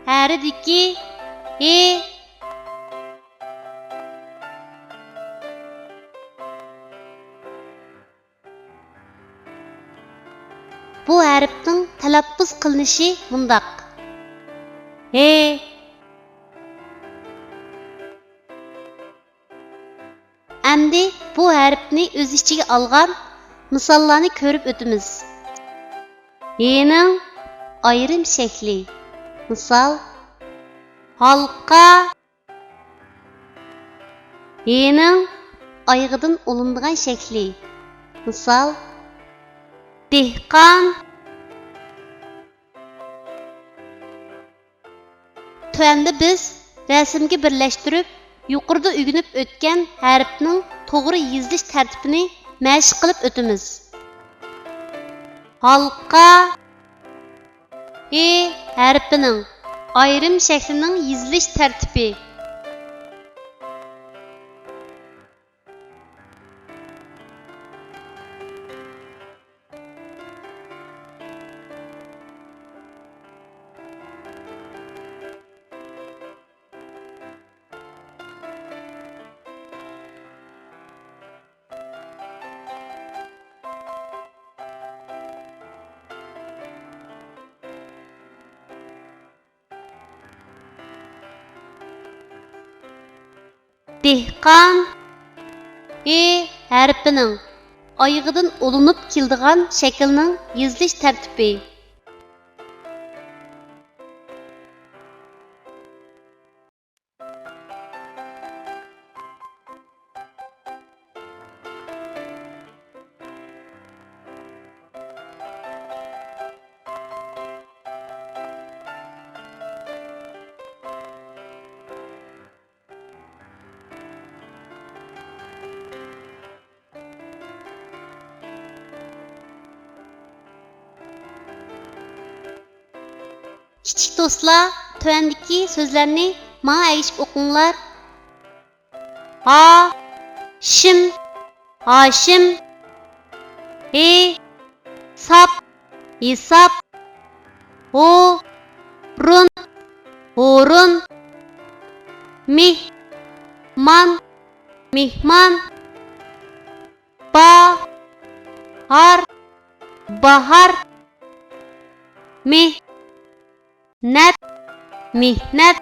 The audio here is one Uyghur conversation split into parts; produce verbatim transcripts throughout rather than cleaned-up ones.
ھەرىدىكى ھې. بۇ ھەرپنىڭ تەلەپپۇز قىلىنىشى مۇنداق: ھې. ئەمدى بۇ ھەرپنى ئۆز ئىچىگە ئالغان مىساللارنى كۆرۈپ ئۆتىمىز. ھېنىڭ ئايرىم شەكلى. مىسال، ھالقا. ھېنىڭ ئايىغىدىن ئۇلىنىدىغان شەكلى. مىسال، دېھقان. تۆۋەندە بىز رەسىمگە بىرلەشتۈرۈپ، يۇقىرىدا ئۆگىنىپ ئۆتكەن ھەرپنىڭ توغرا يېزىلىش تەرتىپىنى مەشىق قىلىپ ئۆتىمىز. ھالقا. ئې ھەرپىنىڭ ئايرىم شەكلىنىڭ يېزىلىش تەرتىپى. دېھقان. ئې ھەرپىنىڭ ئايىغىدىن ئۇلىنىپ كېلىدىغان شەكىلنىڭ يېزىلىش تەرتىپى. كىچىك دوستلار، تۆۋەندىكى سۆزلەرنى ماڭا ئەگىشىپ ئوقۇڭلار. ھا، شىم، ھاشىم. ھې، ساپ، ھېساپ. ھو، رۇن، ھۇرۇن. مىھ، مان، مېھمان. با، ھار، باھار. مېھ، نەت، مېھنەت.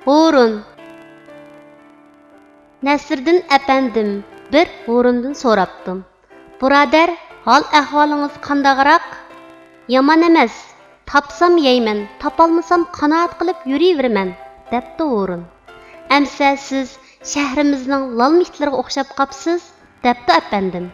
ھۇرۇن. نەسىردىن ئەپەندىم، بىر ھۇرۇندىن سوراپتۇ: بۇرادەر، ھال-ئەھۋالىڭىز قانداقراق؟ يامان ئەمەس، تاپسام يەيمەن، تاپالمىسام قانائەت قىلىپ يۈرۈۋېرىمەن، دەپتۇ ھۇرۇن. ئەمسە سىز شەھىرىمىزنىڭ لالما ئىتلىرىغا ئوخشاپ قاپسىز، دەپتۇ ئەپەندىم.